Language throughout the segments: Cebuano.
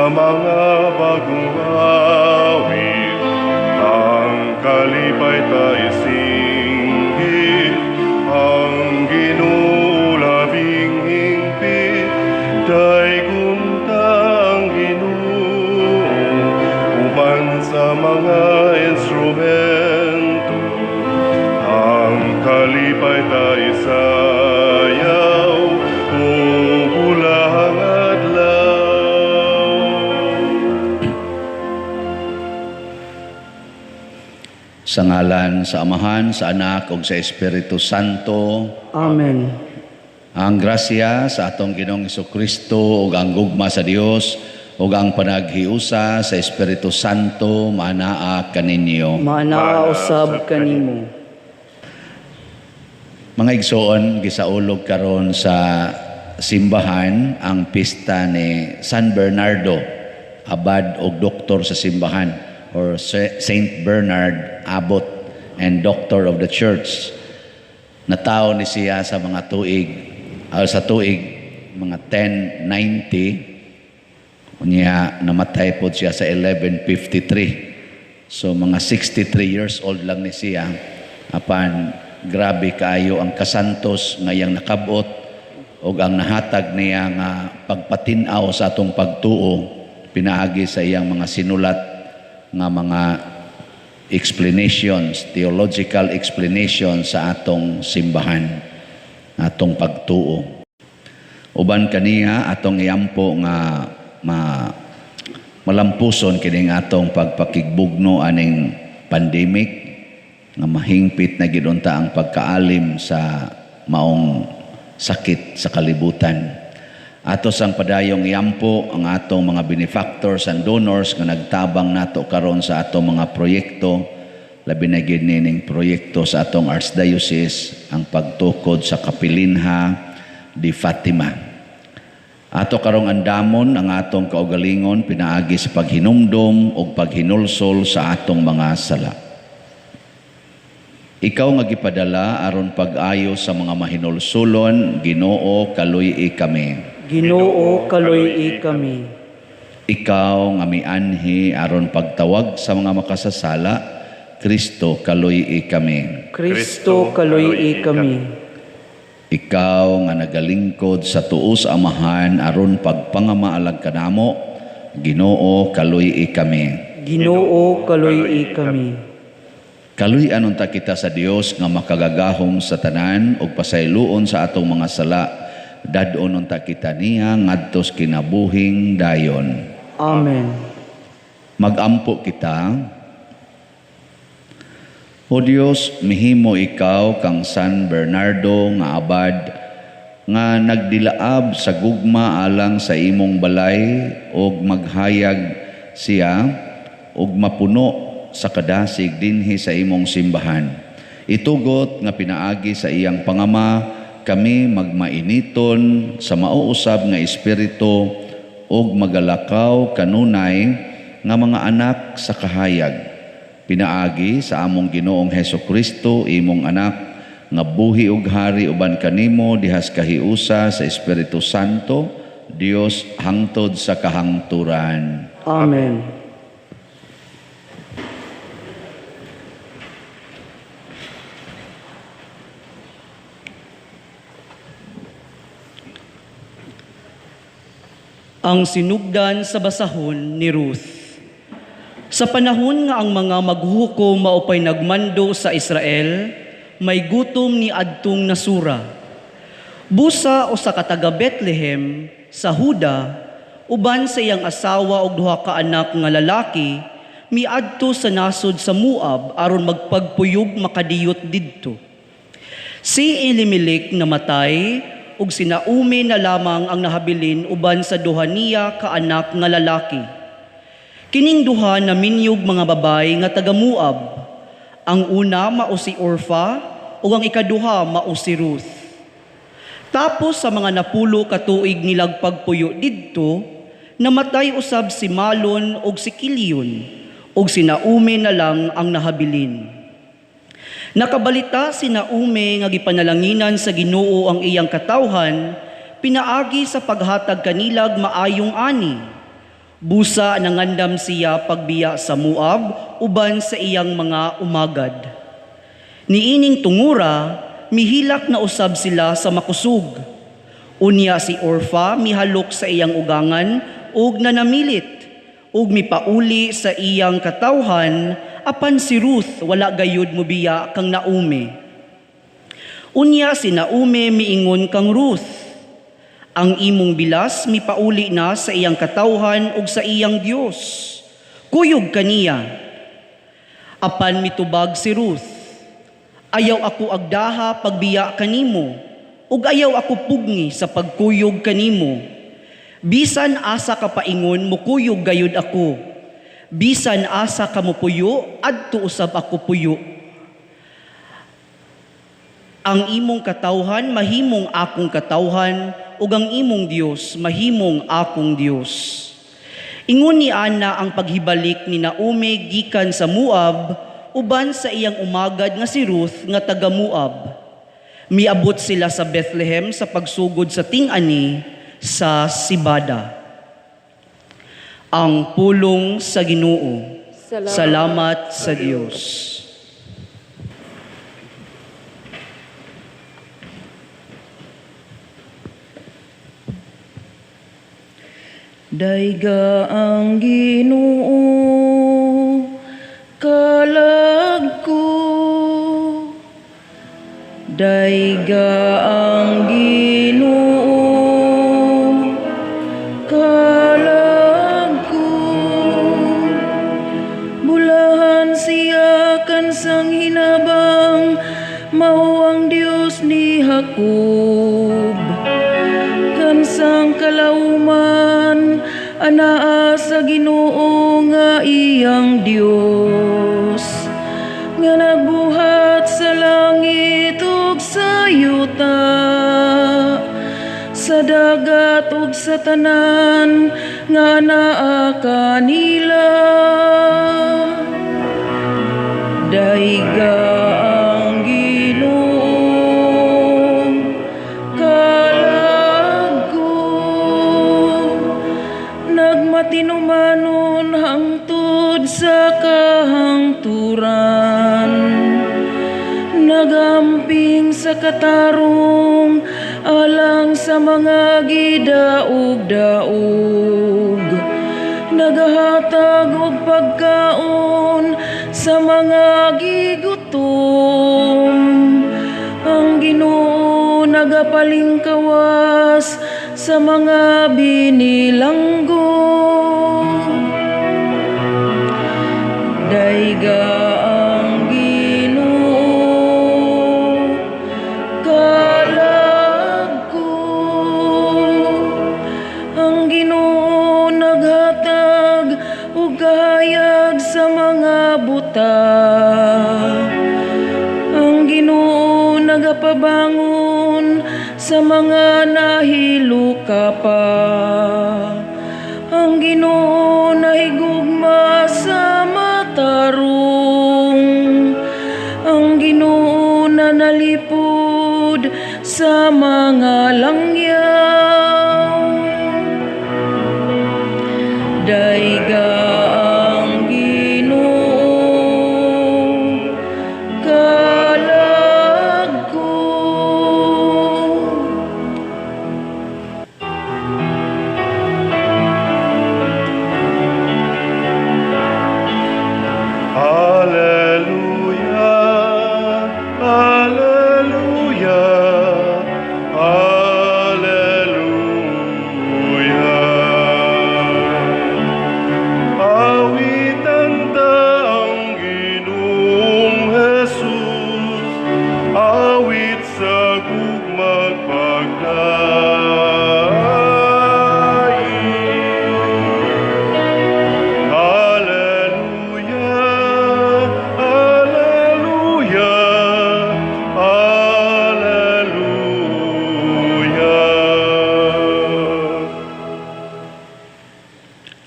sa mga bagong awit, ang kalipay ta isinggit, ang Ginoo labing hingpit, daygon ta ang Ginoo, uban sa mga instrumento, ang kalipay ta isayaw, ug ulahang adlaw. Sa ngalan sa Amahan, sa Anak ug sa Espiritu Santo. Amen. Ang grasya sa atong Ginoong Kristo ug ang gugma sa Dios ug ang panaghiusa sa Espiritu Santo maanaa kaninyo. Maanaa usab kanimo. Mga igsoon, gisaulog karon sa simbahan ang pista ni San Bernardo, abad og doktor sa simbahan, or Saint Bernard, Abbot and Doctor of the Church. Natawo ni siya sa mga tuig, sa tuig mga 1090. Unya namatay pod siya sa 1153. So mga 63 years old lang ni siya. Apan grabe kaayo ang kasantos nga iyang nakabot ug ang nahatag niya nga pagpatin-aw sa atong pagtuo pinaagi sa iyang mga sinulat nga mga explanations, theological explanations sa atong simbahan, atong pagtuo. Uban kaniya atong iampo nga malampuson kining atong pagpakigbugno aning pandemic nga mahingpit na gid unta ang pagkaalim sa maong sakit sa kalibutan. Ato sang padayong iampo ang atong mga benefactors and donors nga nagtabang nato karon sa atong mga proyekto, labi na gid nining proyekto sa atong Archdiocese, ang pagtukod sa Kapilinha di Fatima. Ato karong andamon ang atong kaugalingon pinaagi sa paghinumdom ug paghinulsol sa atong mga sala. Ikaw nga gipadala aron pag-ayo sa mga mahinulsulon, Ginoo, kaluy-i kami. Ginoo, kaluy-i kami. Ikaw nga mianhi aron pagtawag sa mga makasasala, Kristo, kaluy-i kami. Kristo, kaluy-i kami. Ikaw nga nagalingkod sa tuo sa Amahan aron pagpangamaalag kanamo, Ginoo, kaluy-i kami. Ginoo, kaluy-i kami. Kaluy-an unta kita sa Dios nga makagagahom sa tanan ug pasayloon sa atong mga sala. Dad-on unta kita niya ngadtos kinabuhing dayon. Amen. Magampo kita. O Dios, mihimo ikaw kang San Bernardo nga abad nga nagdilaab sa gugma alang sa imong balay ug maghayag siya ug mapuno sa kadasig dinhi sa imong simbahan. Itugot nga pinaagi sa iyang pangama kami magmainiton sa mauusab nga espiritu ug magalakaw kanunay nga mga anak sa kahayag. Pinaagi sa among Ginoong Heso Kristo, imong anak, nga buhi ug hari uban kanimo dihas kahiusa sa Espiritu Santo, Dios hangtod sa kahangturan. Amen. Ang sinugdan sa basahon ni Ruth. Sa panahon nga ang mga maghuhukom maupay nagmando sa Israel, may gutom ni adtong nasura. Busa o sa kataga Bethlehem sa Huda, uban sa iyang asawa og duha ka anak nga lalaki, miadto sa nasod sa Moab aron magpagpuyog makadiyot didto. Si Elimelech namatay ug si Naomi na lamang ang nahabilin uban sa duha niya ka anak nga lalaki. Kining duha naminyog mga babay nga taga Moab. Ang una mao si Orpha ug ang ikaduha mao si Ruth. Tapos sa mga napulo ka tuig nilag pagpuyo didto, namatay usab si Malon ug si Kilion, ug si Naomi na lang ang nahabilin. Nakabalita si Naomi nga gipanalanginan sa Ginoo ang iyang katawhan, pinaagi sa paghatag kanilag maayong ani. Busa nangandam siya pagbiya sa Moab uban sa iyang mga umagad. Niining tungura, mihilak na usab sila sa makusog. Unya si Orfa mihalok sa iyang ugangan ug nanamilit, ug mipauli sa iyang katawhan, apan si Ruth wala gayud mobiya kang Naomi. Unya si Naomi miingon kang Ruth, "Ang imong bilas mipauli na sa iyang katawhan ug sa iyang Dios. Kuyog kaniya." Apan mitubag si Ruth, "Ayaw ako agdaha pagbiya kanimo, ug ayaw ako pugngi sa pagkuyog kanimo. Bisan asa ka paingon, mukuyog gayud ako. Bisan asa ka mopuyo, adto usab ako puyo. Ang imong katawhan mahimong akong katawhan, ug ang imong Dios mahimong akong Dios." Ingon ni ana ang paghibalik ni Naomi gikan sa Moab uban sa iyang umagad nga si Ruth nga taga Moab. Miabot sila sa Bethlehem sa pagsugod sa ting-ani sa sibada. Ang pulong sa Ginoo. Salamat sa Dios. Dayga ang Ginoo, kalag ko. Dayga ang Ginoo, kalag ko. Bulahan siya kansang hinabang, mao ang Dios ni Jacob. Kansang kalauman, anaa sa Ginoo nga iyang Dios, nga nagbuhat sa langit ug sa yuta, sa dagat ug sa tanan nga naa kanila. Dayga ang Ginoo, kalag ko. Nagmatinumanon hangtod sa kahangturan, nagamping sa katarong alang sa mga gidaog-daog, nagahatag og pagkaon sa mga gigutom. Ang Ginoo nagapalingkawas sa mga binilanggo. Dayga ang Ginoo, kalag ko. Ang Ginoo naghatag og kahayag sa mga buta. Ang Ginoo nagapabangon sa mga nahiluka pa. Ang Ginoo nahigugma sa matarong. Ang Ginoo nanalipod sa mga langyaw. Dayga ang Ginoo, kalag ko. Alleluia, alleluia, alleluia. Awitan ta ang Ginoong Jesus, awit sa gugmag pagdaig. Alleluia, alleluia, alleluia.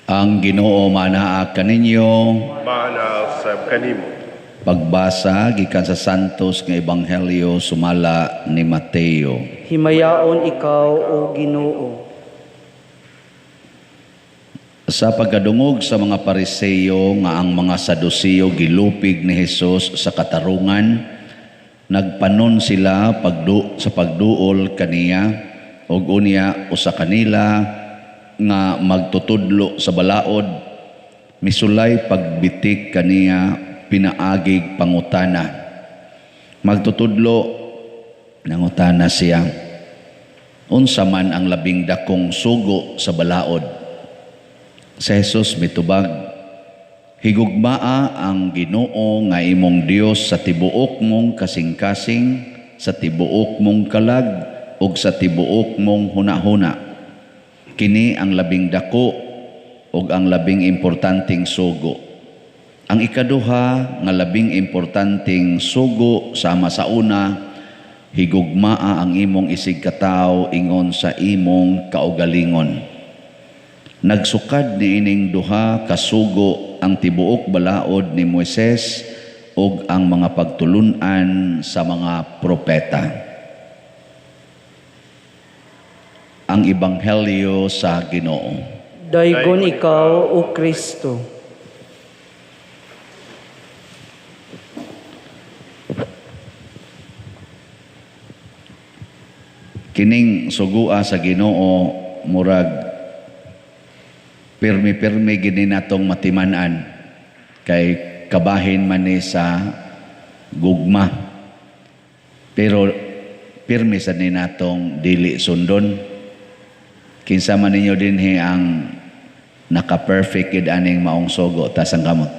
Ang Ginoo manaa kaninyo. Maana sab kanimo. Pagbasa gikan sa Santos nga Ebanghelyo sumala ni Mateo. Himayaon ikaw, O Ginoo. Sa pagkadungog sa mga Pariseyo nga ang mga Saduceo gilupig ni Hesus sa katarungan, nagpanon sila sa pagduol kaniya, ug unya usa kanila nga magtutudlo sa balaod misulay pagbitik kaniya pinaagig pangutana. "Magtutudlo," nangutana siya, "unsa man ang labing dakong sugo sa balaod?" Si Jesus mitubag, "Higugmaa ang Ginoo nga imong Dios sa tibuok mong kasing-kasing, sa tibuok mong kalag, ug sa tibuok mong hunahuna. Kini ang labing dako ug ang labing importanteng sugo. Ang ikaduha nga labing importanteng sugo sama sa una, higugmaa ang imong isigkatawo ingon sa imong kaugalingon. Nagsukad niining duha ka sugo ang tibuok balaod ni Moises ug ang mga pagtulun-an sa mga propeta." Ang Ebanghelyo sa Ginoo. Daygon ikaw, O Kristo. Kining sugua sa Ginoo murag pirmi-pirmi gini natong matiman-an kay kabahin man ni sa gugma, pero pirmi sa ni natong dili sundon. Kinsa man ninyo dinhi ang naka-perfect gid aning maong sugo? Taas ang kamot.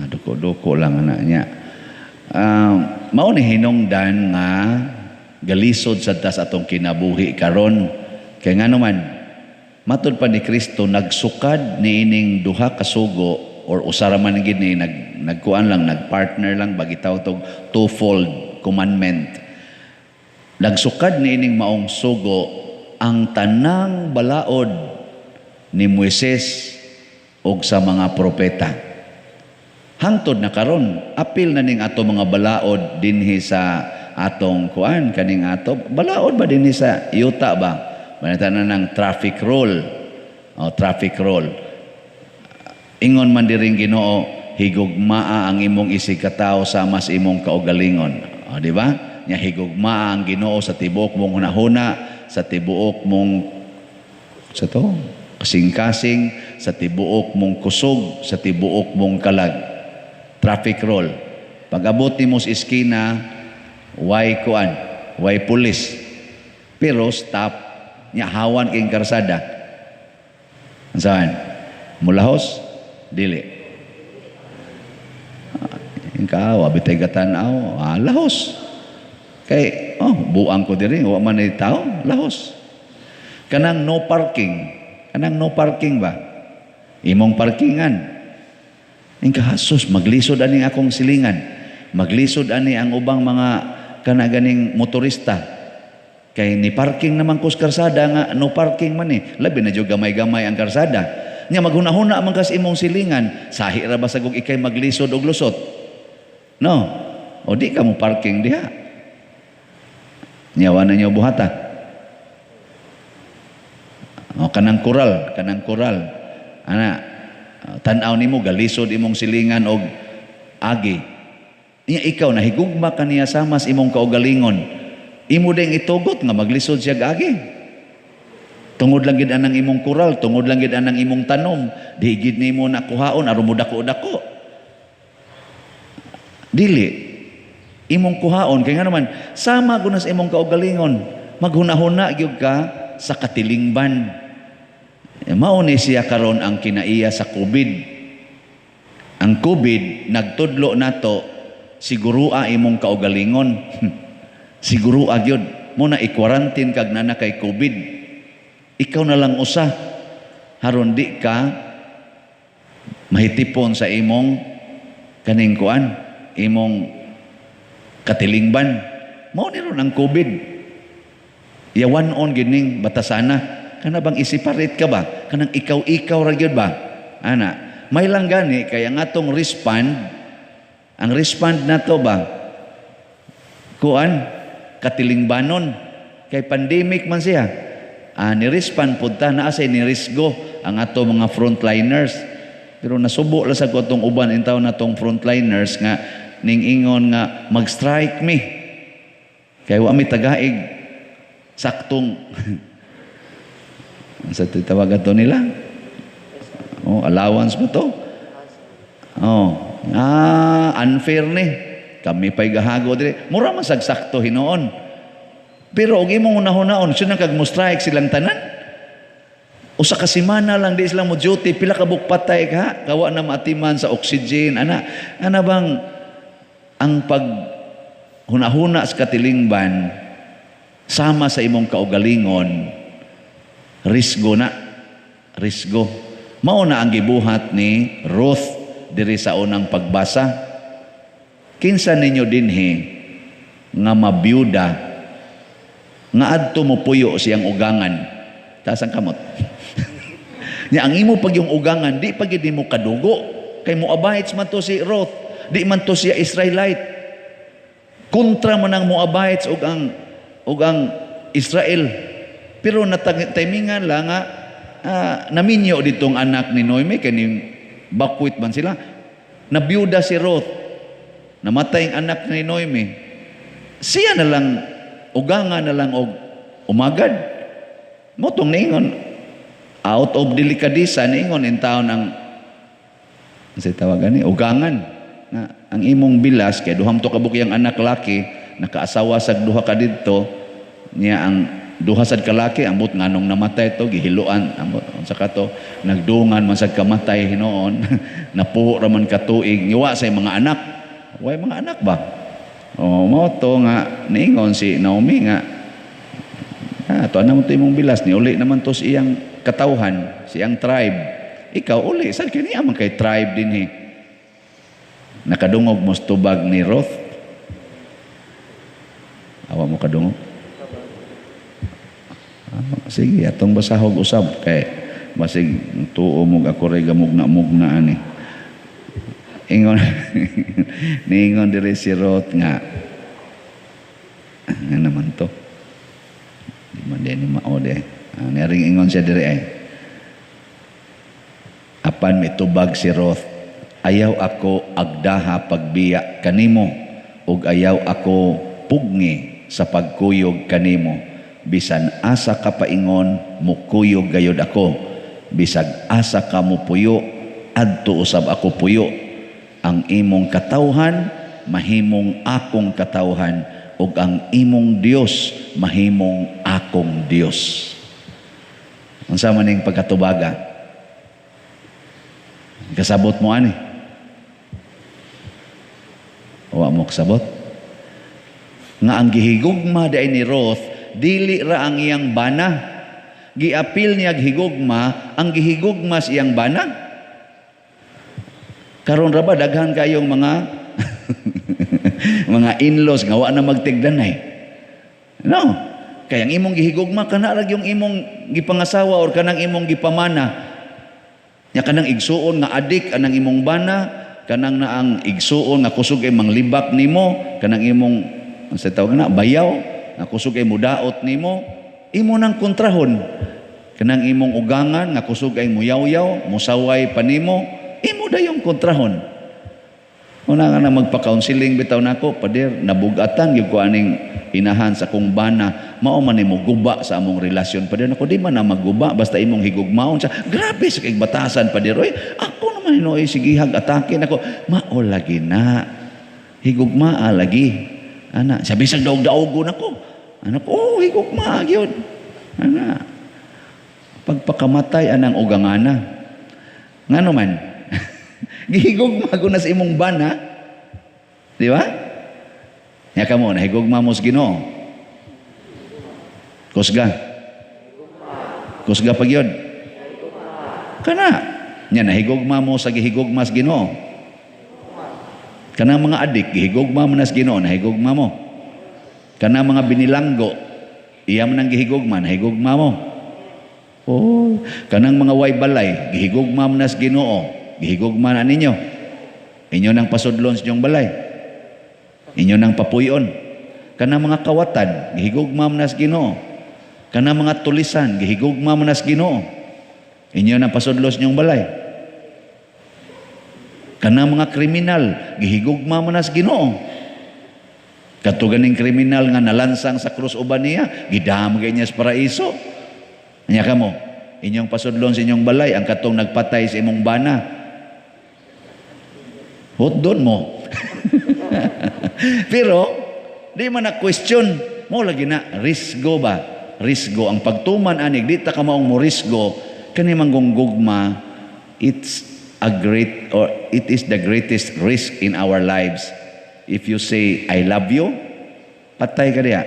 Duko-duko lang ana niya. Mao ni hinungdan nga galisod sad ta sa atong kinabuhi karon, kay ngano man, matud pa ni Kristo, nagsukad niining duha ka sugo or usa ra man gid ni, nagkuan lang, nagpartner lang, bagitaw tog twofold commandment. Nagsukad niining maong sugo ang tanang balaod ni Moises ug sa mga propeta. Hangtod na karon, apil na ning ato mga balaod dinhi sa atong kuan, kaning ato balaod ba dinhi sa yuta ba? Banata na ng traffic rule. O, traffic rule. Ingon man diring Ginoo, higugmaa ang imong isigkatawo sama sa imong kaugalingon. O, di ba? Nya higugmaa ang Ginoo sa tibuok mong hunahuna, sa tibuok mong sa to, kasing-kasing, sa tibuok mong kusog, sa tibuok mong kalag. Traffic rule. Pag abot nimo sa eskina, way kuan, way pulis. Pero stop, nya hawan king karsada. Unsahan? Mulahos? Dili. Ikaw, abi tay gatan-aw, lahos. Kay, oh, buang ko diri, wa man ni tao, lahos. Kanang no parking, kanang no parking ba? Imong parkingan. Ingka hasos, maglisod ani akong silingan. Maglisod ani ang ubang mga kana ganing motorista. Kay ni parking naman ko sa karsada nga no parking man eh. Labi na jud gamay-gamay ang karsada. Nya maghuna-huna man kas imong silingan, sahi ra ba sagog ikay maglisod og lusot? No. O di ka mo parking diha. Nya wa na niyo buhata. O kanang koral, kanang koral. Ana, tan-aw nimo galisod imong silingan og agi. Nya ikaw nahigugma kaniya sama sa imong kaugalingon. Imo ding itugot nga maglisod siya agi. Tungod lang gid anang imong koral, tungod lang gid anang imong tanom, di gid nimo nakuhaon aron mo dako-dako. Dili imong kuhaon kay ngano man sama gud na sa imong kaugalingon, maghunahuna gyud ka sa katilingban. Mao ni siya karon ang kinaiya sa COVID. Ang COVID nagtudlo nato sigurua imong kaugalingon. Sigurua gyud mo na i-quarantine kag nana kay COVID. Ikaw na lang usa haron di ka mahitipon sa imong kaning kuan, imong katilingban. Mao ni ron ang COVID. Yawan on gining batasana. Kana bang isiparit ka ba? Kanang ikaw-ikaw ra gyud ba? Ana, may lang gani kay ang atong respond, ang respond nato ba? Kuan, katilingbanon. Kay pandemic man siya. Nirispan pud ta, naa say nirisgo ang ato mga frontliners. Pero nasubo la sa ko atong uban intaw na tong frontliners nga ning ingon nga mag-strike mi. Kay wa mi tagaig saktong sa tawag ato nila. Oh, allowance ba to? Oh, unfair ni. Kami pa'y gahago dire. Mura man sag sakto hinuon. Pero og imong hunahunahon, sino kag mo strike silang tanan? Usa ka semana lang di sila mo duty, pila ka buok patay ka, kawa na maatiman sa oxygen, ana. Ana bang ang pag hunahuna sa katilingban sama sa imong kaugalingon, risgo na, risgo. Mao na ang gibuhat ni Ruth diri sa unang pagbasa. Kinsa ninyo dinhi nga mabiyuda nga adto mo puyo siyang ugangan? Taas ang kamot. Nya ang imo pag yung ugangan di pa gid nimo kadugo kay Moabites man to si Ruth, di man to siya Israelite. Kontra man ang Moabites ug ang Israel. Pero nataymingan lang nga naminyo ditong anak ni Noemi kay ning bakwit man sila. Nabiyuda si Ruth. Namatay ang anak ni Noemi. Siya na lang ugangan na lang og umagad. Mao tong niingon out of delikadesa, niingon in taon ang sa tawagan ni ugangan nga ang imong bilas kay duham to kabuk yang anak laki, nakaasawa sag duha ka didto niya. Ang duha sad ka laki, ambot nganong namatay to, gihiluan, ambot unsa ka to, nagdungan man sad kamatay hinuon, napuho ra man ka tuig, ngiwa sa mga anak, way mga anak ba. Oh, mao to nga niingon si Naomi nga to na mo to imong bilas ni uli naman to sa iyang katawhan, sa iyang tribe. Ikaw uli sad kini man kay tribe dinhi. Nakadungog mo sa tubag ni Ruth? Awa mo kadungog? Sige, atong basahog usab kay basig tuo mo ako ray gamugna-mugna ani. Ingon, niingon diri si Ruth nga nga naman to. Di man din ni mao de. Niring ingon siya diri ay. Apan mitubag si Ruth, "Ayaw ako agdaha pagbiya kanimo ug ayaw ako pugngi sa pagkuyog kanimo. Bisan asa ka paingon, mukuyog gayod ako. Bisag asa ka mupuyo, adto usab ako puyo. Ang imong katawhan mahimong akong katawhan ug ang imong Dios mahimong akong Dios." Unsa man ning pagkatubaga? Kasabot mo ani? Wa mo kasabot? Nga ang gihigugma diay ni Ruth dili ra ang iyang bana. Giapil niya higugma ang gihigugma sa iyang bana. Karon ra ba daghan kayong mga in-laws nga wa na magtigdanay? No. Kaya ang imong gihigugma kana ra yung imong gipangasawa or kanang imong gipamana. Nya kanang igsuon nga adik anang imong bana, kanang naang igsuon nga kusog ay manglibak nimo, kanang imong sa tawag na bayaw nga kusog ay mudaot nimo, imo nang kontrahon. Kanang imong ugangan nga kusog ay muyawyaw, musaway pa nimo, imo dayong kontrahon. Una nga na magpa-counseling bitaw nako, "Pader, nabugatan gyud ko aning inahan sa akong bana, mao man nimo guba sa among relasyon, pader." Nako, di man na magguba basta imong higugmaon siya. "Grabe sa kay batasan, pader. Oy, ako naman hinuoy sigihag atake nako." Mao lagi na. Higugmaa lagi. Ana, sabi sa daog-daogon ako. Anak, oh, higugmaa gyud. Ana. Pagpakamatay anang ugangana. Ngano man? Gihigugma ko na sa imong bana. Di ba? Nya kamo, nahigugma mo sa Ginoo. Kusga. Kusga pag yun. Kana. Nya nahigugma mo sa gihigugma sa Ginoo. Kanang mga adik, gihigugma mo na sa Ginoo, nahigugma mo. Kanang mga binilanggo, iya man ang gihigugma, nahigugma mo. Oh, kanang mga way balay, gihigugma mo na sa Ginoo, gihigugma na ninyo. Inyo nang pasudlon sa inyong balay. Inyo nang papuyon. Kanang mga kawatan, gihigugma mo na sa Ginoo. Kana mga tulisan, gihigugma man nas Ginoo. Inyo na pasudlos niyong balay. Kana mga kriminal, gihigugma man nas Ginoo. Kato ganing kriminal nga nalansang sa krus uban niya, gidam gay niya sa paraiso. Nya kamo, inyong pasudlon sa inyong balay ang katong nagpatay sa imong bana. Hotdon mo. Pero di man na question mo lagi na risgo ba? Risgo ang pagtuman anig, di ta ka maong mo risgo kani manggong gugma. It's a great or it is the greatest risk in our lives. If you say, "I love you," patay ka diya.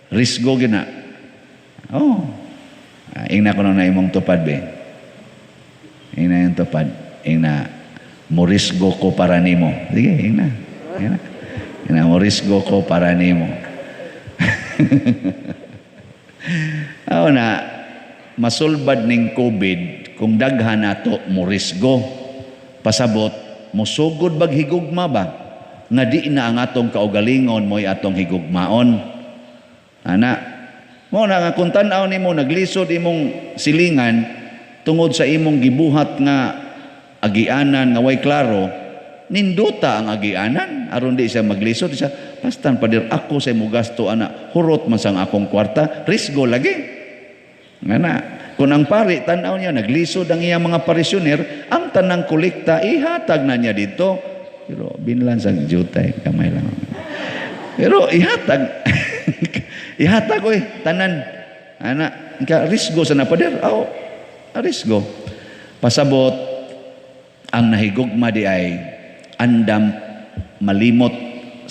Risgo gina. Oh. Ah, ingna ko na imong tupad be. Ingna yung tupad. Ingna, morisgo ko para nimo. Sige, ingna. Ingna. Ingna, morisgo ko para nimo. Aw na, masulbad ning COVID kung daghan nato morisgo. Pasabot, musugod bag higugma ba? Nga di na ang atong kaugalingon mo'y atong higugmaon. Ana, mo na nga kung tan-aw nimo naglisod imong silingan tungod sa imong gibuhat nga agianan nga way klaro, nindota ang agianan aron di siya maglisod siya. Pastan pader ako sa imo gasto ana, hurot man sang akong kwarta, risgo lagi. Ngana, kung ang pari tan-aw niya naglisod ang iyang mga parisyuner, ang tanang kolekta ihatag na niya dito. Pero binlan sa jutay, kamay lang. Pero ihatag ihatag oy tanan ana, ka risgo sa na pader. Aw, risgo. Pasabot, ang nahigugma di ay andam malimot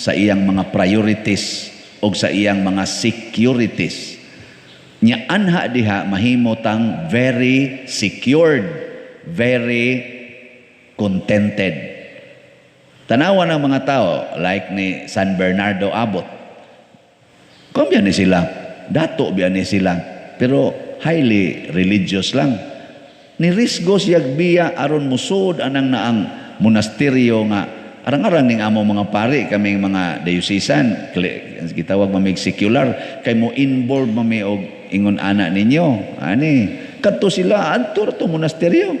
sa iyang mga priorities o sa iyang mga securities. Nya anha diha mahimo tang very secured, very contented. Tanawa ng mga tao like ni San Bernardo Abbot. Kung biya ni sila, dato biya ni sila, pero highly religious lang. Ni risgo siyag biya aron musod anang naang monasteryo nga arang-arang ning amo mga pari, kaming mga diocesan, gitawag mamig secular kay mo involve mami og ingon ana ninyo ani kadto sila adto ra to monasteryo,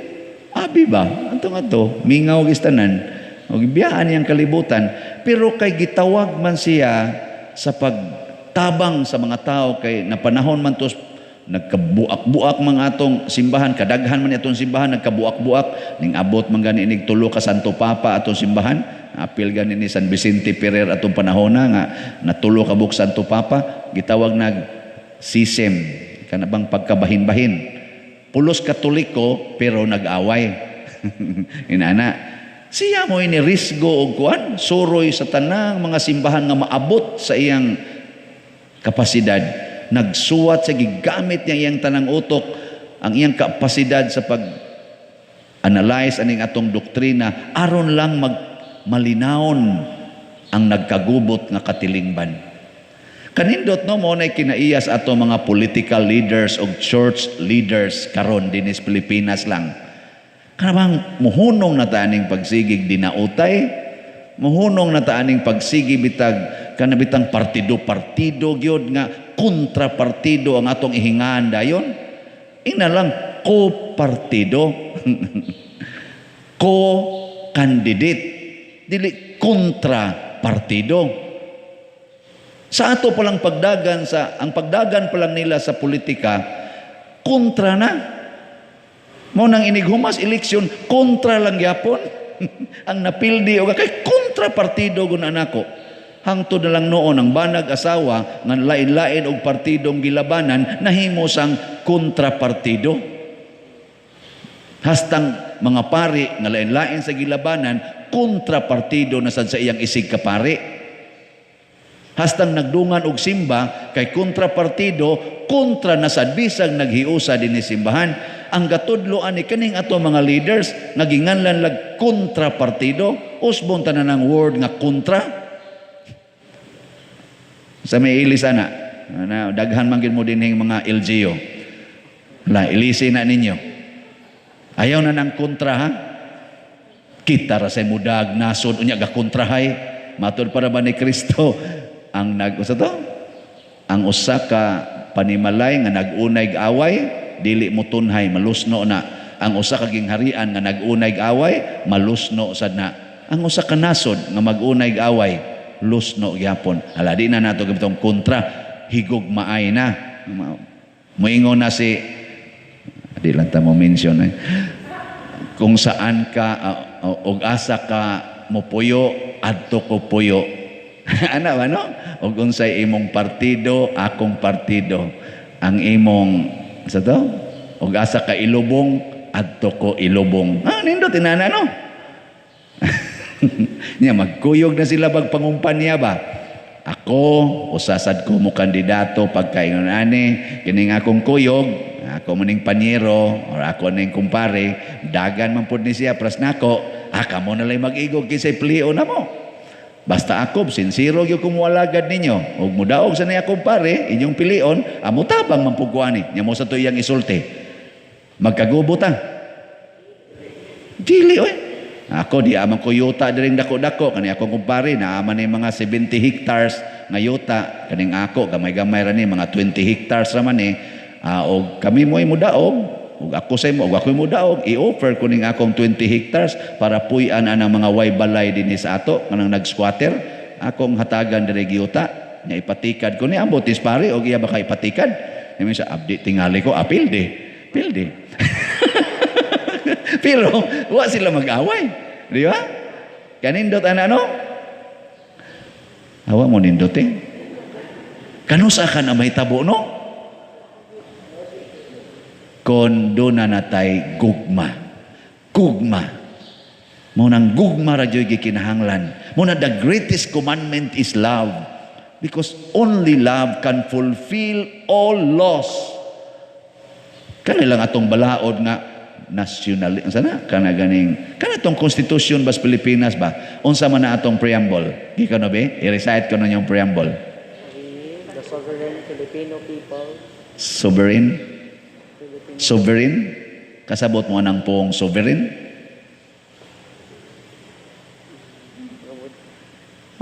abi ba anto nga to mingaw gistanan og biyaan niyang kalibutan, pero kay gitawag man siya sa pagtabang sa mga tao kay napanahon man to nagkabuak-buak mga atong simbahan, kadaghan man atong simbahan nagkabuak-buak, ning abot man gani inig tulo ka Santo Papa atong simbahan, apil gani ni San Vicente Ferrer atong panahona nga natulo ka buok Santo Papa, gitawag nag sisem, kana bang pagkabahin-bahin. Pulos Katoliko pero nag-away. Inana. Siya mo ini risgo og kuan, suroy sa tanang mga simbahan nga maabot sa iyang kapasidad. Nagsuwat sa gigamit niya iyang tanang utok, ang iyang kapasidad sa pag-analyze aning atong doktrina aron lang magmalinawon ang nagkagubot nga katilingban. Kanindot no mo na kinaiyas ato mga political leaders o church leaders karon dinis Pilipinas lang. Kanabang muhunong na ta aning pagsigig dinautay, muhunong na ta aning pagsigi bitag kanabitang partido-partido gyud nga kontrapartido ang atong ihingaan dayon. Ina lang ko-partido. Ko-candidate. Dili kontra partido. Sa ato palang pagdagan sa ang pagdagan pa lang nila sa politika, kontra na. Mo nang inighumas eleksyon, kontra lang gyapon. Ang napildi og kay kontra partido gun anako. Hangtod na lang noon ang banag asawa nga lain-lain og partidong gilabanan nahimo sang kontrapartido. Hastang mga pari nga lain-lain sa gilabanan, kontrapartido na sad sa iyang isig kapari. Hastang nagdungan og simba kay kontrapartido, kontra na sad bisag naghiusa dinhi simbahan. Ang gatudlo ani kaning ato mga leaders nga ginganlan lag kontrapartido, usbon tanan ang word nga kontra. Sa may ilis ana, na daghan man gid mo dinhing mga LGU. La ilisi na ninyo. Ayaw na ng kontra ha. Kita ra sa mudag nasod unya ga kontrahay. Matud para ba ni Kristo ang nag usa to? Ang usa ka panimalay nga nag-unay away dili mo tunhay, malusno na. Ang usa ka gingharian nga nag-unay away, malusno sad na. Ang usa ka nasod nga mag-unay away, lusno gyapon. Ala, di na nato gabitong kontra, higugmaay na. Moingon na si, di lang ta mo mention eh. Kung saan ka og asa ka mopuyo, adto ko puyo. Ana ba no? Og unsay imong partido, akong partido. Ang imong sa to? Og asa ka ilubong, adto ko ilubong. Ah, nindot inana no? Nya magkuyog na sila pagpangumpanya ba? Ako, usasad ko mo kandidato pagkaingon ani, kining akong kuyog, ako maning panyero or ako ning kumpare, dagan man pud ni siya pras nako, kamo na lay mag-igog kinsay plio na mo. Basta ako, sinsiro gyud ko moalagad ninyo. Ug mudaog sa niya kumpare, inyong pilion, amo tabang man pud ko ani. Nya mo sa to iyang isulti. Magkagubo ta. Dili oy. Ako di aman ko yuta diring dako-dako kani akong kumpare naaman ni mga 70 hectares nga yuta kaning ako gamay-gamay ra ni mga 20 hectares ra man ni og kami mo'y mudaog ug ako sa imo og ako'y mudaog i-offer ko ning akong 20 hectares para puy-an anang mga way balay dinhi sa ato kanang nag-squatter akong hatagan diri giyuta nya ipatikad ko ni ambot is pare og iya baka ipatikad ni sa abdi tingali ko apil di pildi. Pero wa sila mag-away, di ba? Kanindot ana no? Awa mo nindot eh. Kanusa ka na may tabo no? Kon doon na natay gugma. Gugma. Mo nang gugma ra jud gikinahanglan. Mo na the greatest commandment is love. Because only love can fulfill all laws. Kanilang atong balaod nga national sana kana ganing kana tong constitution bas Pilipinas ba, unsa man na atong preamble? Gikan na be i-recite ko na yung preamble. We, the sovereign Filipino people, Sovereign, sovereign, kasabot mo anang poong sovereign?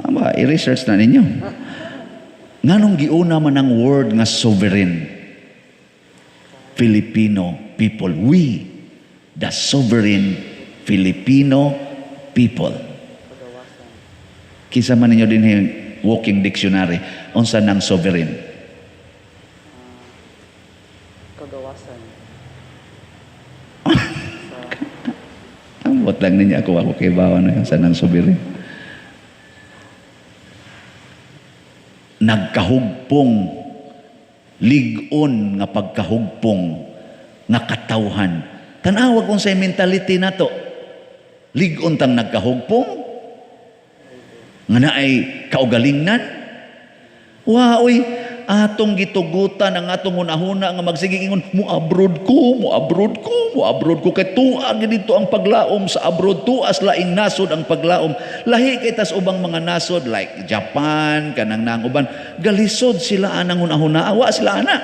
Ba i-research na ninyo nganong giuna man ang word nga sovereign Filipino people. We, the sovereign Filipino people. Kinsa man ninyo din yung walking dictionary, unsa nang sovereign? Kagawasan. Ambot lang ninyo ako, ako kay bawa na yung sanang sovereign. Nagkahugpong, lig-on nga pagkahugpong nga katawhan. Tanawag kung sa mentality nato. Lig-on tang nagkahugpong nga naay kaugalingnan. Wa oy, atong gitugutan ang atong hunahuna nga magsige ingon, mo abroad ko, mo abroad ko, mo abroad ko kay tuwa gid dito ang paglaom sa abroad, tuas laing nasod ang paglaom. Lahi kay tas ubang mga nasod like Japan, kanang nang uban, galisod sila anang hunahuna, wa sila ana.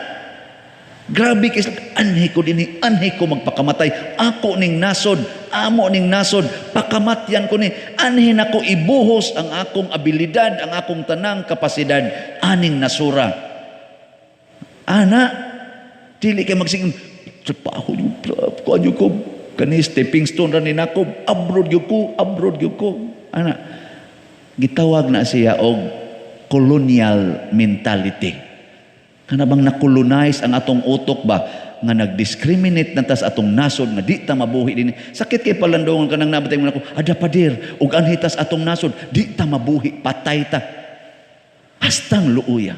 Grabe kay sila, anhi ko dinhi, anhi ko magpakamatay, ako ning nasod, amo ning nasod, pakamatyan ko ni, anhi nako ibuhos ang akong abilidad, ang akong tanang kapasidad, aning nasura. Ana, dili kay magsing trabaho yung kuan yung ko, kani stepping stone ra ni nako, abroad gyud ko, abroad gyud ko. Ana, gitawag na siya og colonial mentality. Kana bang nakolonize ang atong utok ba nga nag-discriminate na tas atong nasod nga di ta mabuhi dinhi. Sakit kay palandongon kanang nabatay mo nako, ada pader ug anhi tas atong nasod di ta mabuhi, patay ta. Hastang luoya.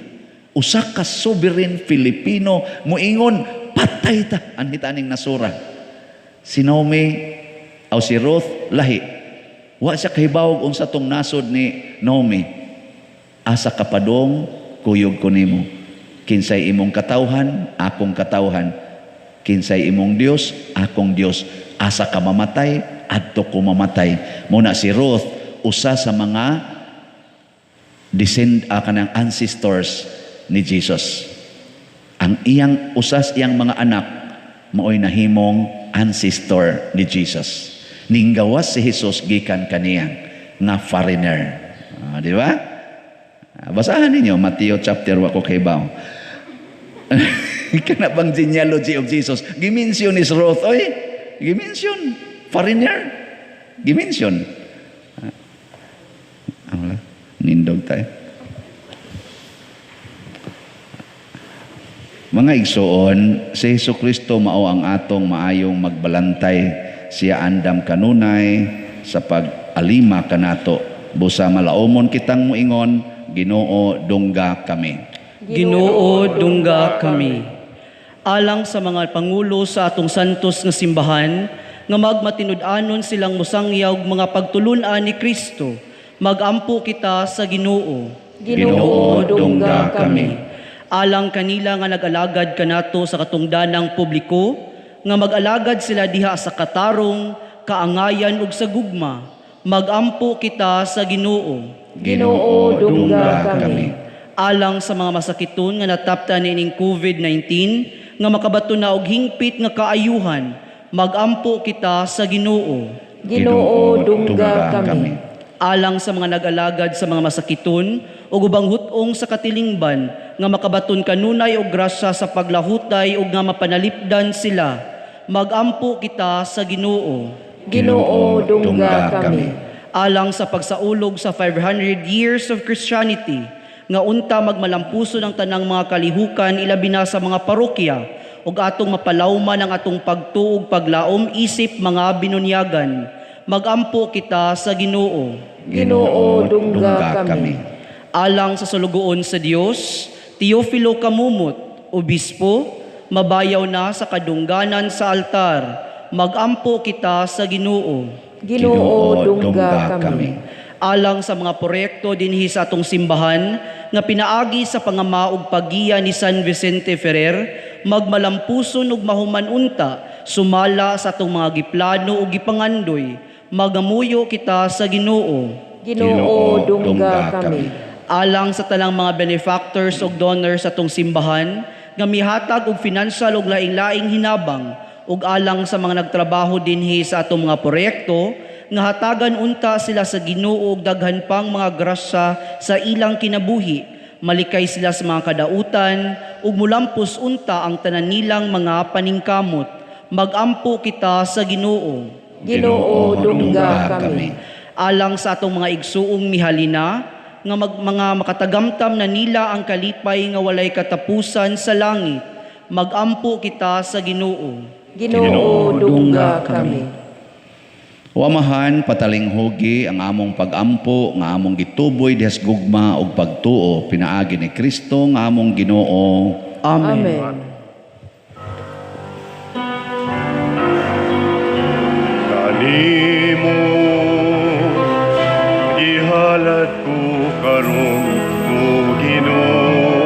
Usa ka sovereign Filipino moingon patay ta anhi ta aning nasura. Si Naomi aw si Ruth lahi. Wa siya kahibawog unsa tong nasod ni Naomi. Asa ka padong kuyog ko nimo. Kinsay imong katawhan, akong katawhan. Kinsay imong Dios, akong Dios. Asa ka mamatay, adto ko mamatay. Muna si Ruth, usa sa mga descend kanang ancestors ni Jesus. Ang iyang usas iyang mga anak maoy nahimong ancestor ni Jesus. Ninggawas si Jesus gikan kaniya nga foreigner. Di ba? Basahan ninyo Mateo chapter wa ko kay baw. Kana bang genealogy of Jesus? Gi-mention is Ruth, oy. Gi-mention. Foreigner. Gi-mention. Ah, wala. Nindog tayo. Mga igsoon, si Hesus Kristo mao ang atong maayong magbalantay. Siya andam kanunay sa pag-alima kanato. Busa malaomon kitang muingon, Ginoo, dungga kami. Ginoo, dungga kami. Alang sa mga pangulo sa atong santos nga simbahan, nga magmatinud-anon silang musangyaw mga pagtulun-an ni Kristo, magampo kita sa Ginoo. Ginoo, dungga kami. Alang kanila nga nag-alagad kanato sa katungdanang publiko, nga mag-alagad sila diha sa katarong, kaangayan ug sa gugma, magampo kita sa Ginoo. Ginoo, dungga kami. Alang sa mga masakiton nga nataptan niining COVID-19 nga makabato na og hingpit nga kaayuhan, magampo kita sa Ginoo. Ginoo, dungga kami. Alang sa mga nag-alagad sa mga masakiton ug ubang hut-ong sa katilingban nga makabaton kanunay og grasya sa paglahutay ug nga mapanalipdan sila, magampo kita sa Ginoo. Ginoo, dungga kami. Alang sa pagsaulog sa 500 years of Christianity nga unta magmalampuso ng tanang mga kalihukan, ilabi na sa mga parokya, ug atong mapalawman ang atong pagtuog paglaom isip mga binunyagan, magampo kita sa Ginoo. Ginoo, dungga kami. Alang sa sulugoon sa Dios Teofilo Kamumot, obispo, mabayaw na sa kadungganan sa altar, magampo kita sa Ginoo. Ginoo, dungga kami. Alang sa mga proyekto dinhi sa atong simbahan nga pinaagi sa pangama ug paggiya ni San Vicente Ferrer, magmalampuson ug mahuman unta sumala sa atong mga giplano ug gipangandoy, magamuyo kita sa Ginoo. Ginoo, dungga kami. Alang sa tanang mga benefactors ug donors sa atong simbahan nga mihatag og financial ug laing-laing hinabang, ug alang sa mga nagtrabaho dinhi sa atong mga proyekto nga hatagan unta sila sa Ginoo og daghan pang mga grasya sa ilang kinabuhi, malikay sila sa mga kadautan ug mulampos unta ang tanan nilang mga paningkamot, magampo kita sa Ginoo. Ginoo, dungga kami. Alang sa atong mga igsuong mihalina nga mga makatagamtam na nila ang kalipay nga walay katapusan sa langit, magampo kita sa Ginoo. Ginoo, dungga kami. Wamahan, patalinghugi ang among pagampo nga among gituboy dihas gugma ug pagtuo pinaagi ni Kristo nga among Ginoo. Amen. Amen. Kanimo gihalad ko karon, o Ginoo,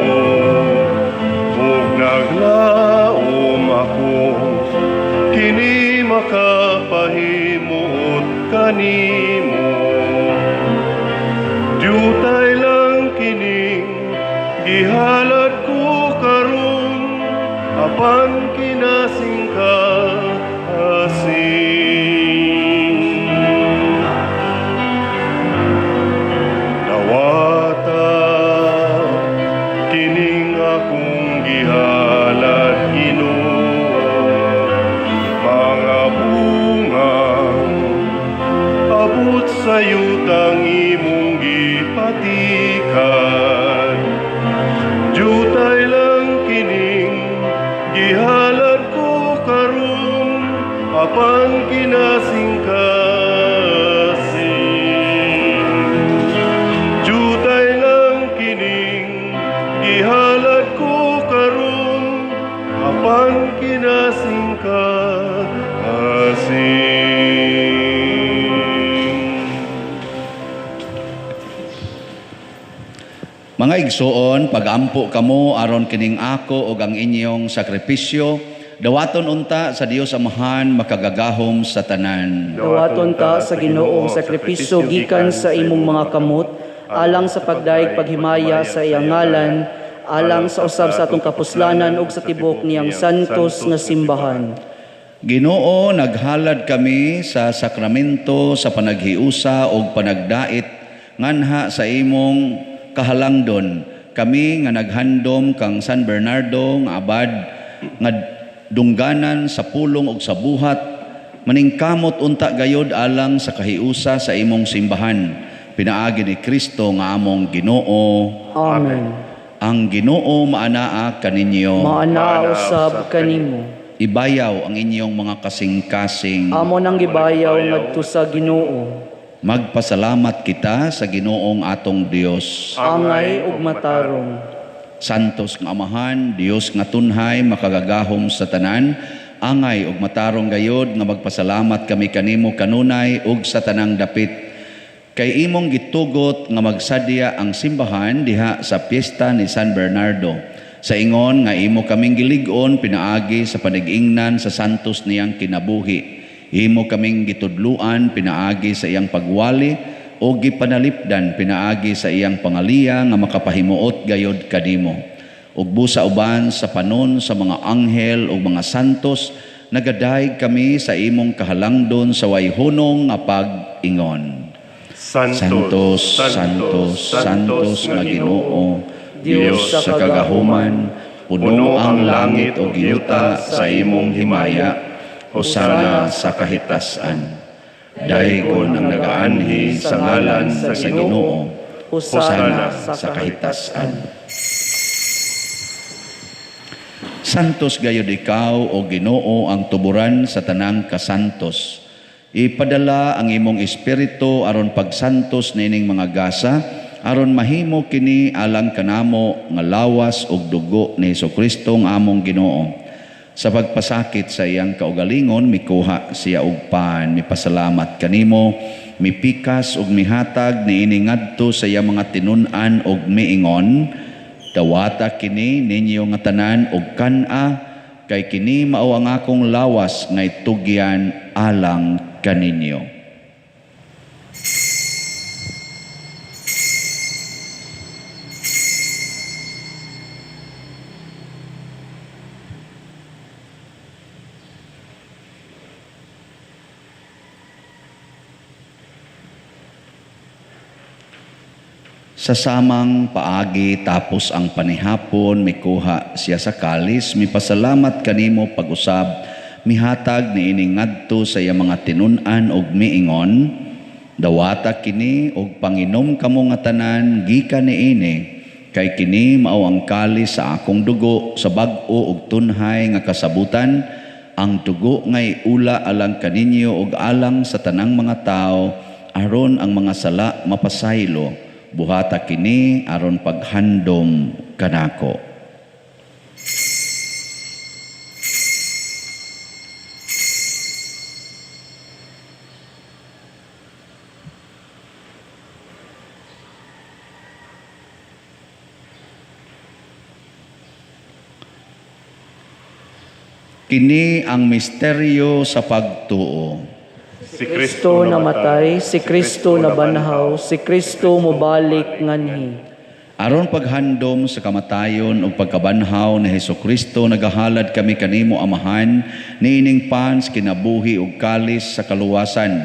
ug naglaom ako kini makapahimuot kanimo. Diutay lang kining gihalad ko karon, apan kinasingka asin. Dawata kining akong gihalad, Ginoo, mga bungang abot sa yutang imong gipatikan. Diutay lang kining gihalad ko karon, apan kinasingkasing. Diutay lang kining gihalad ko karon, apan kinasingkasing. Mga igsoon, pagampo kamo aron kining ako ug ang inyong sakripisyo dawaton unta sa Dios Amahan makagagahom sa tanan. Dawaton ta sa Ginoong sakripisyo gikan sa imong mga kamot, alang sa pagdayeg paghimaya sa iyang ngalan, alang sa usab sa atong kapuslanan ug sa tibok niyang santos nga simbahan. Ginoo, naghalad kami sa sakramento sa panaghiusa ug panagdait nganha sa imong kahalangdon. Kami nga naghandom kang San Bernardo nga abad. nga dungganan sa pulong ug sa buhat, maningkamot unta gayod alang sa kahiusa sa imong simbahan, pinaagi ni Kristo nga among Ginoo. Amen. Ang Ginoo maanaa kaninyo. Maanaa usab kanimo. Ibayaw ang inyong mga kasing-kasing. Amo nang gibayaw ngadto sa Ginoo. Magpasalamat kita sa Ginoong atong Dios. Angay ug matarong. Santos nga Amahan, Dios nga tunhay, makagagahom sa tanan, angay ug matarong gayod nga magpasalamat kami kanimo kanunay ug sa tanang dapit. Kay imong gitugot nga magsadya ang simbahan diha sa piyesta ni San Bernardo. Sa ingon nga imo kaming gilig-on pinaagi sa panigingnan sa santos niyang kinabuhi. Imo kaming gitudluan pinaagi sa iyang pagwali o gipanalipdan pinaagi sa iyang pangaliya nga makapahimuot gayod kanimo. Ug busa uban sa panon sa mga anghel ug mga santos, nagadayeg kami sa imong kahalangdon sa wayhunong nga pag-ingon. Santos, Santos, Santos, Santos nga Ginoo, Dios sa kagahuman, puno ang langit ug yuta sa imong himaya, hosana sa kahitasan. Daygon ang nagaanhi sa ngalan sa Ginoo, hosana sa kahitasan. Santos gayud ikaw o Ginoo ang tuburan sa tanang kasantos. Ipadala ang imong espiritu aron pagsantos niining mga gasa, aron mahimo kini alang kanamo nga lawas ug dugo ni Hesukristo nga among Ginoo. Sa pagpasakit sa iyang kaugalingon, mikuha siya og pan, mipasalamat kanimo, mipikas ug mihatag niini ngadto sa iyang mga tinun-an ug miingon, dawata kini ninyo nga tanan og kan-a, kay kini mao ang akong lawas nga itugyan alang kaninyo. Sa samang paagi tapos ang panihapon, mikuha siya sa kalis, mipasalamat kanimo pag-usab, mihatag niini ngadto sa iyang mga tinun-an og miingon, dawata kini og panginom kamo nga tanan gikan niini, kay kini mao ang kalis sa akong dugo sa bag-o og tunhay nga kasabutan, ang dugo ngay ula alang kaninyo og alang sa tanang mga tawo, aron ang mga sala mapasaylo. Buhata kini aron paghandom kanako. Kini ang misteryo sa pagtuo. Si Kristo namatay, si Kristo nabanhaw, si Kristo mobalik nganhi. Aron paghandom sa kamatayon ug pagkabanhaw ni Hesukristo, nagahalad kami kanimo Amahan niining pans kinabuhi ug kalis sa kaluwasan.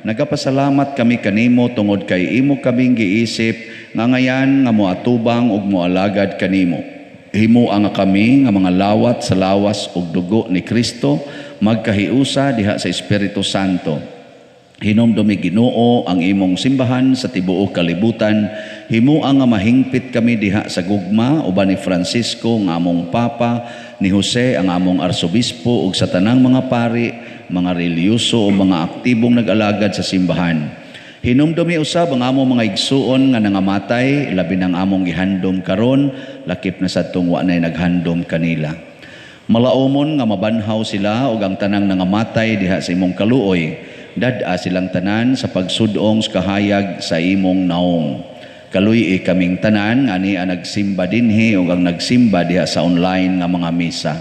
Nagapasalamat kami kanimo tungod kay imo kaming giisip nga ngayan nga moatubang ug moalagad kanimo. Himoa nga kami nga mga lawat sa lawas ug dugo ni Kristo magkahiusa diha sa Espiritu Santo. Hinumdumi Ginoo ang imong simbahan sa tibuok kalibutan. Himoa nga mahingpit kami diha sa gugma uban ni Francisco nga among Papa, ni Jose ang among Arsobispo ug sa tanang mga pari, mga relihiyoso o mga aktibong nag-alagad sa simbahan. Hinumdumi usab ang among mga igsuon nga nangamatay, labi ng among gihandom karon, lakip na sadtong wa nay naghandom kanila. Malaomon nga mabanhaw sila ug ang tanang nangamatay diha sa imong kaluoy. Dad-a silang tanan sa pagsudong sa kahayag sa imong naong. Kaluy-i kaming tanan nga ani ang nagsimba dinhi ug ang nagsimba diha sa online nga mga misa.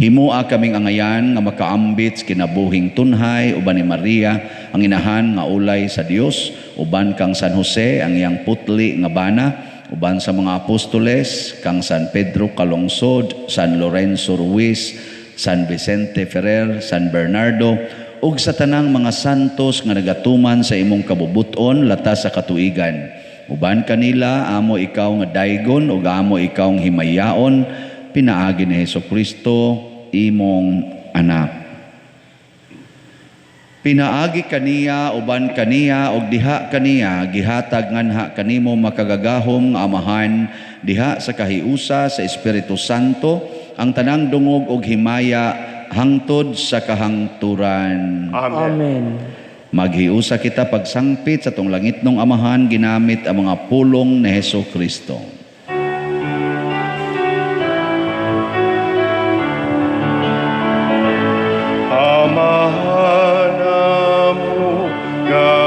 Himoa kaming angayan nga makaambit sa kinabuhing tunhay uban ni Maria ang inahan nga ulay sa Dios, uban kang San Jose ang iyang putli nga bana, uban sa mga apostoles kang San Pedro Calungsod, San Lorenzo Ruiz, San Vicente Ferrer, San Bernardo, ug sa tanang mga santos nga nagatuman sa imong kabubuton latas sa katuigan. Uban kanila amo ikaw nga daygon ug amo ikaw nga himayaon pinaagi ni Hesus Kristo, imong anak. Pinaagi kaniya, uban kaniya, og diha kaniya, gihatag nganha kanimo makagagahom nga Amahan, diha sa kahiusa sa Espiritu Santo, ang tanang dungog og himaya hangtod sa kahangturan. Amen. Amen. Maghiusa kita pagsangpit sa tong langitnong Amahan ginamit ang mga pulong ni Hesus Kristo. Amahan namo nga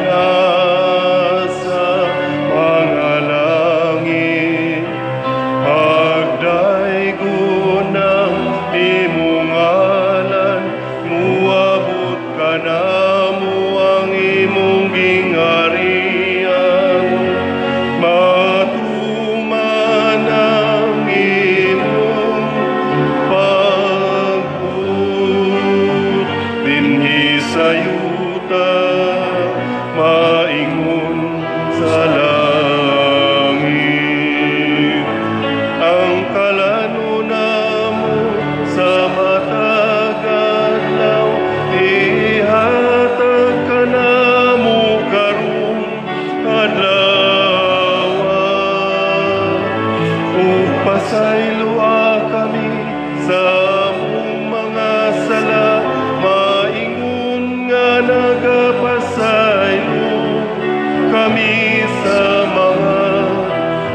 nasa mga langit, pagdaygon ang imong ngalan, muabot kanamo ang imong gingharian, matuman ang imong pagbuot dinhi sa yuta, maingon sa langit. Ang kalanon namo sa matag adlaw, ihatag kanamo karong adlaw. Ug pasayloa kami sa among mga sala, maingon nga nagapasaylo kami sa mga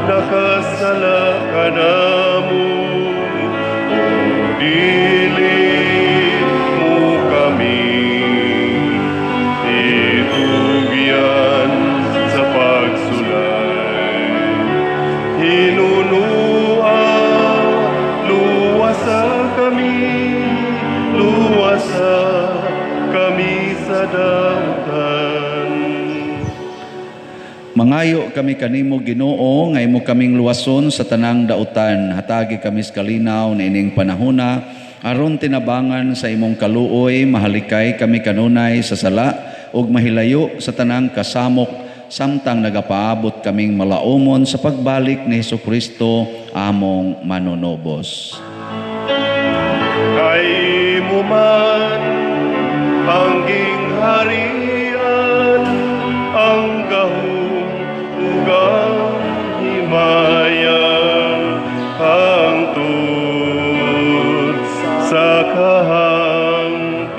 nakasala kanamo. Ug dili mo kami itugyan sa pagsulay. Hinunua, luwasa kami, luwasa kami sa dautan. Mangayo kami kanimo, Ginoo, nga imo kaming luwason sa tanang dautan. Hatagi kami sa kalinaw niining panahona aron tinabangan sa imong kaluoy mahalikay kami kanunay sa sala ug mahilayo sa tanang kasamok samtang nagapaabot kaming malaumon sa pagbalik ni Hesukristo among manunubos. Kay imo man ang gingharian, ang gahom ug ang himaya, hangtod sa kahangturan.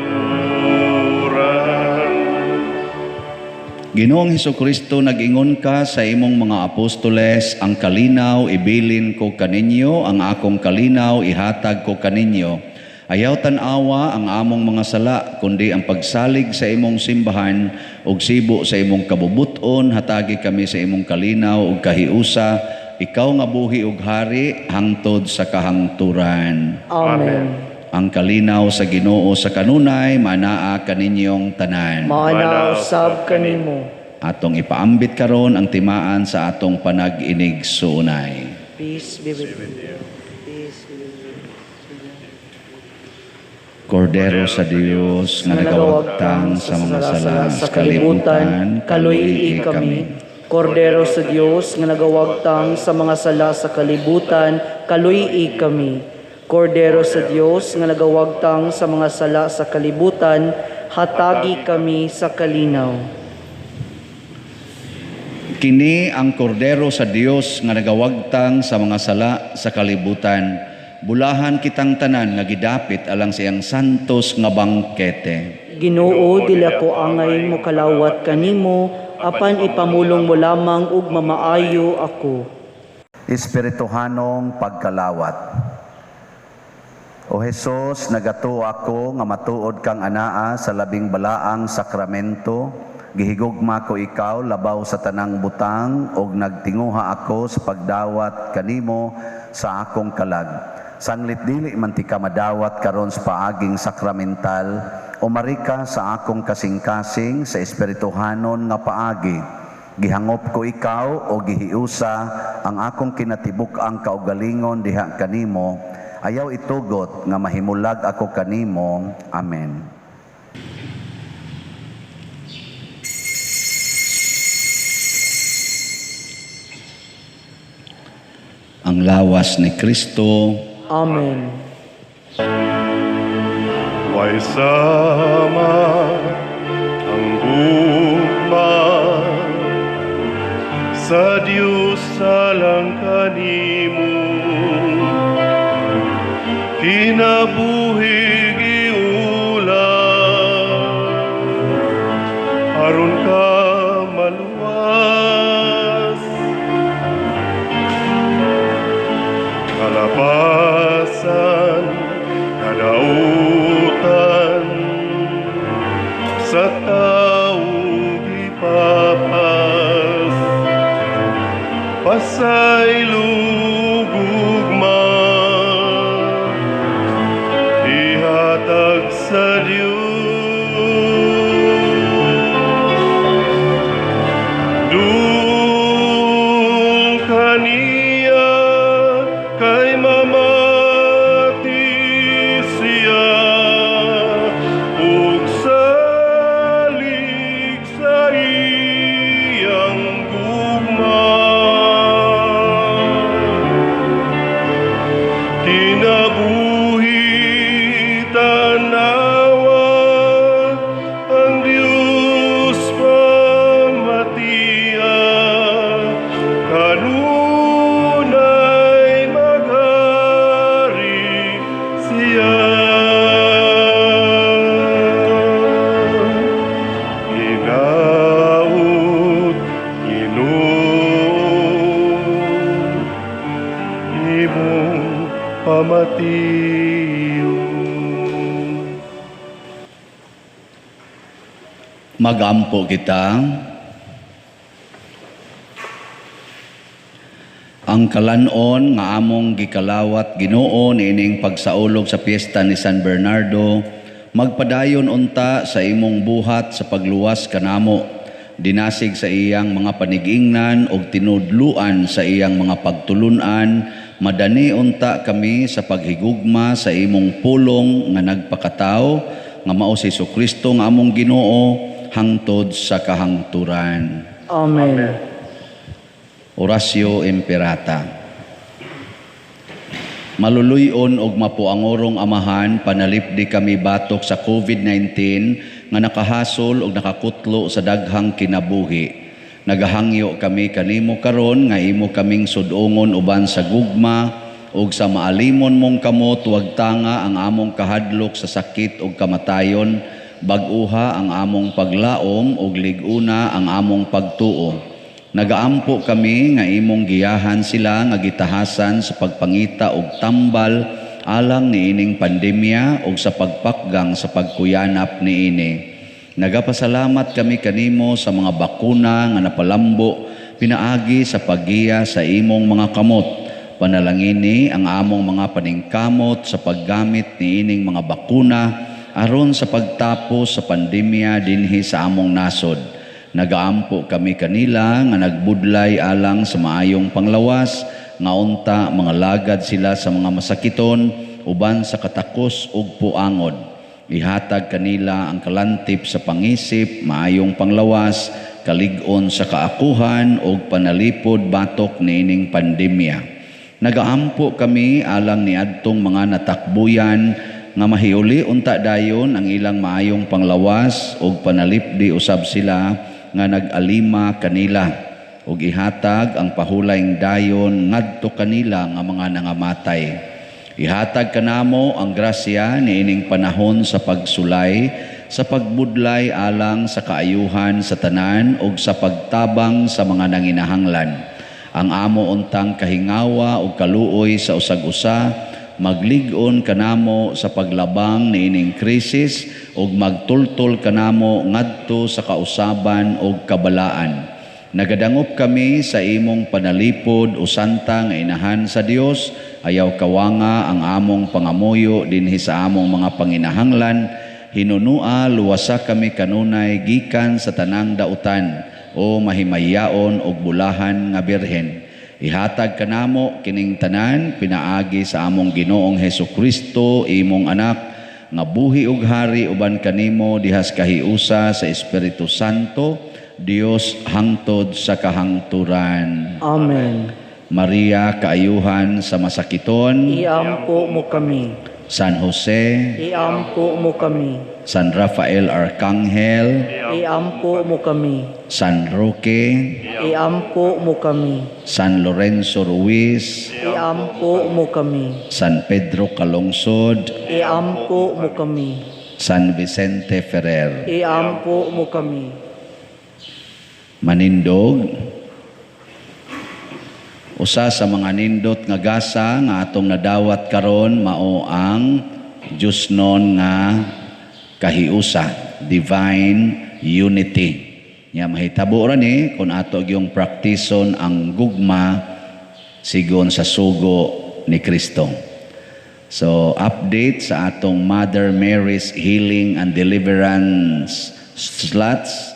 Ginoong Hesukristo, nag-ingon ka sa imong mga apostoles, "Ang kalinaw ibilin ko kaninyo, ang akong kalinaw ihatag ko kaninyo." Ayaw tan-awa ang among mga sala, kundi ang pagsalig sa imong simbahan ug sibo sa imong kabubuton, hatagi kami sa imong kalinaw ug kahiusa, ikaw nga buhi ug hari hangtod sa kahangturan. Amen. Ang kalinaw sa Ginoo sa kanunay manaa kaninyong tanan. Maana usab kanimo. Atong ipaambit karon ang timaan sa atong panag-inig-suunay. Peace be with you. Peace be with you. Kordero sa Dios nga nagawagtang sa mga sala sa kalibutan, kaluy-i kami. Kordero sa Dios nga nagawagtang sa mga sala sa kalibutan, kaluy-i kami. Kordero sa Dios nga nagawagtang sa mga sala sa kalibutan, hatagi kami sa kalinaw. Kini ang kordero sa Dios nga nagawagtang sa mga sala sa kalibutan. Bulahan kitang tanan nga gidapit alang sa iyang santos nga bangkete. Ginoo, dili ako angay mokalawat kanimo, apan ipamulong mo lamang ug mamaayo ako. Espirituhanong pagkalawat. O Hesus, nagatuo ako nga matuod kang anaa sa labing balaang sakramento. Gihigugma ko ikaw labaw sa tanang butang ug nagtinguha ako sa pagdawat kanimo sa akong kalag. Sanglit dili man tika madawat karon sa paaging sakramental, umarika sa akong kasing-kasing sa espirituhanon nga paagi. Gihangop ko ikaw o gihiusa ang akong kinatibuk-ang kaugalingon diha kanimo. Ayaw itugot nga mahimulag ako kanimo. Amen. Ang lawas ni Kristo. Amen. Way sama ang gugma sa Diyos alang kanimo, kinabuhi giulam aron ka maluwas, kalapasan kadautan sa tao gipapas, pasaylo gugma ihatag sa Dios. Dul kaniya kay mamati siya ug salig sa iyang gugma. Kinabuhi tanawa ang Diyos pamatia, kanunay maghari siya. Hinaut Ginoo imong pamatiyon. Magampo kita. Ang kalanon nga among gikalawat Ginoo niining pagsaulog sa piyesta ni San Bernardo, magpadayon unta sa imong buhat sa pagluwas kanamo, dinasig sa iyang mga panigingnan og tinudluan sa iyang mga pagtulunan, madani unta kami sa paghigugma sa imong pulong nga nagpakatawo nga mao si Hesukristo nga among Ginoo hangtod sa kahangturan. Amen. Oratio Imperata. Maluluyon og mapuangorong Amahan, panalipdi kami batok sa COVID-19 nga nakahasol og nakakutlo sa daghang kinabuhi. Nagahangyo kami kanimo karon nga imo kaming sudongon uban sa gugma ug sa maalimon mong kamot, wagtanga ang among kahadlok sa sakit ug kamatayon, bag-uha ang among paglaom ug lig-una ang among pagtuo. Nagaampo kami nga imong giyahan sila nga gitahasan sa pagpangita og tambal alang niining pandemya ug sa pagpakgang sa pagkuyanap niini. Nagapasalamat kami kanimo sa mga bakuna nga napalambo pinaagi sa paggiya sa imong mga kamot. Panalangini ang among mga paningkamot sa paggamit niining mga bakuna aron sa pagtapos sa pandemya dinhi sa among nasod. Nagaampo kami kanila nga nagbudlay alang sa maayong panglawas, nga unta mga lagad sila sa mga masakiton uban sa katakos ug puangod. Ihatag kanila ang kalantip sa pangisip, maayong panglawas, kalig-on sa kaakuhan ug panalipod batok niining pandemya. Nagaampo kami alang niadtong mga natakbuyan nga mahiuli unta dayon ang ilang maayong panglawas ug panalipdi usab sila nga nag-alima kanila ug ihatag ang pahulayng dayon ngadto kanila nga mga nangamatay. Ihatag kanamo ang grasya niining panahon sa pagsulay, sa pagbudlay alang sa kaayuhan sa tanan ug sa pagtabang sa mga nanginahanglan. Ang amo untang kahingawa ug kaluoy sa usag-usa, maglig-on kanamo sa paglabang niining krisis ug magtultol kanamo ngadto sa kausaban ug kabalaan. Nagadangop kami sa imong panalipod o santa nga inahan sa Dios, ayaw kawanga ang among pangamuyo dinhi sa among mga panginahanglan. Hinunua luwasa kami kanunay gikan sa tanang dautan o mahimayaon og bulahan nga birhen. Ihatag kanamo kining tanan pinaagi sa among Ginoong Hesukristo, imong anak, nga buhi ug hari uban kanimo dihas kahiusa sa Espiritu Santo, Dios hangtod sa kahangturan. Amen. Maria, kaayuhan sa masakiton, Iampo mo kami. San Jose, Iampo mo kami. San Rafael Arcangel, Iampo mo kami. San Roque, Iampo mo kami. San Lorenzo Ruiz, Iampo mo kami. San Pedro Calungsod, Iampo mo kami. San Vicente Ferrer. Iampo mo kami. Manindog, usa sa mga nindot nga gasa nga atong nadawat karon mao ang Diyosnon nga kahiusa, divine unity. Nya mahitabo ra ni kung ato gyung praktison ang gugma sigon sa sugo ni Kristo. So update sa atong Mother Mary's Healing and Deliverance slots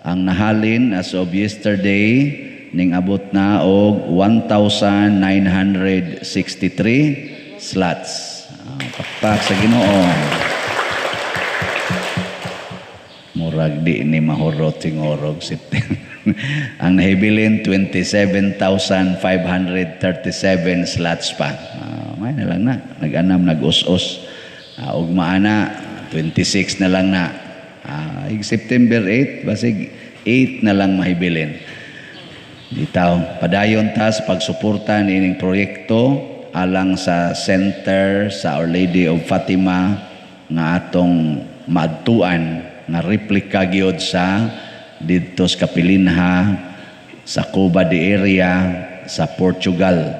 ang nahalin as of yesterday ning abot na og 1,963 slots. Pakpak sa Ginoo. Murag di ni mahurot singorog September. Ang nahibilin 27,537 slots pa. May na lang na. Nag-anam, nag-us-us. Ugma na, 26 na lang na. September 8, basig 8 na lang mahibilin. Bitaw, padayon tas pagsuporta niining proyekto alang sa center sa Our Lady of Fatima nga atong maadtuan nga replika gyud sa didto sa Kapilinha sa Cuba de area sa Portugal.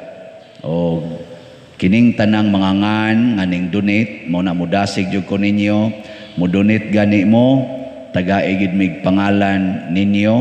O kining tanang mga ngan nga ning donate mo na mudasig jud ko ninyo, mo donate gani mo, tagai gid mig pangalan ninyo,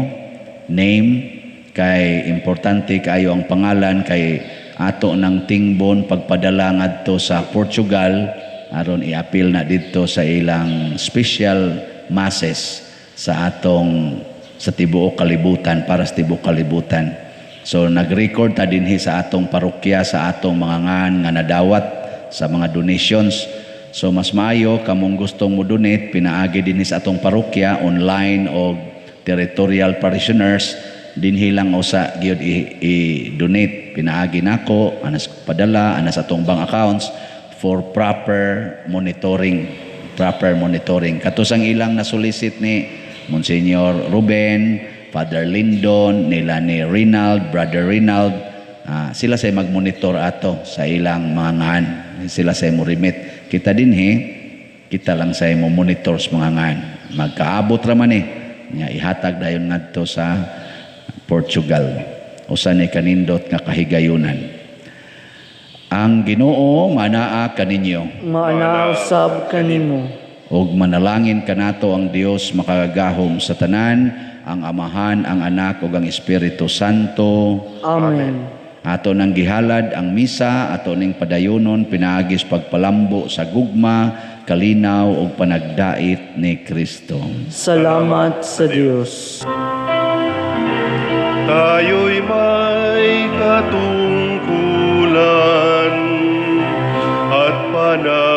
name, kay importante kaayo ang pangalan kay ato ng tingbon pagpadala ngadto sa Portugal aron iapil na didto sa ilang special masses sa atong sa tibuok kalibutan, para sa tibuok kalibutan. So nag-record ta dinhi sa atong parokya sa atong mga ngan nga nadawat sa mga donations. So mas maayo kamong gustong mo donate pinaagi dinhi sa atong parokya online o territorial parishioners dinhi lang usa gyud i-donate pinaagi nako anas padala anas atong bank accounts for proper monitoring, proper monitoring. Katusang ilang nasolicit ni Monsignor Ruben, Father Lindon, nila ni Rinald, Brother Rinald, sila say magmonitor ato sa ilang mga ngan. Sila say mo remit. Kita dinhi, kita lang say mo monitor sa mga ngan. Magkaabot ra man eh. Nya ihatag dayon ngadto sa Portugal. Usa ni kanindot nga kahigayunan. Ang Ginoo manaa kaninyo. Maanaa usab kanimo. Og manalangin kanato ang Dios makagagahom sa tanan, ang Amahan, ang Anak ug ang Espiritu Santo. Amen. Ato nang gihalad ang misa, ato ning padayonon pinaagi sa pagpalambo sa gugma, kalinaw ug panagdait ni Kristo. Salamat sa Dios. Tayo'y may katungkulan at pananagutan.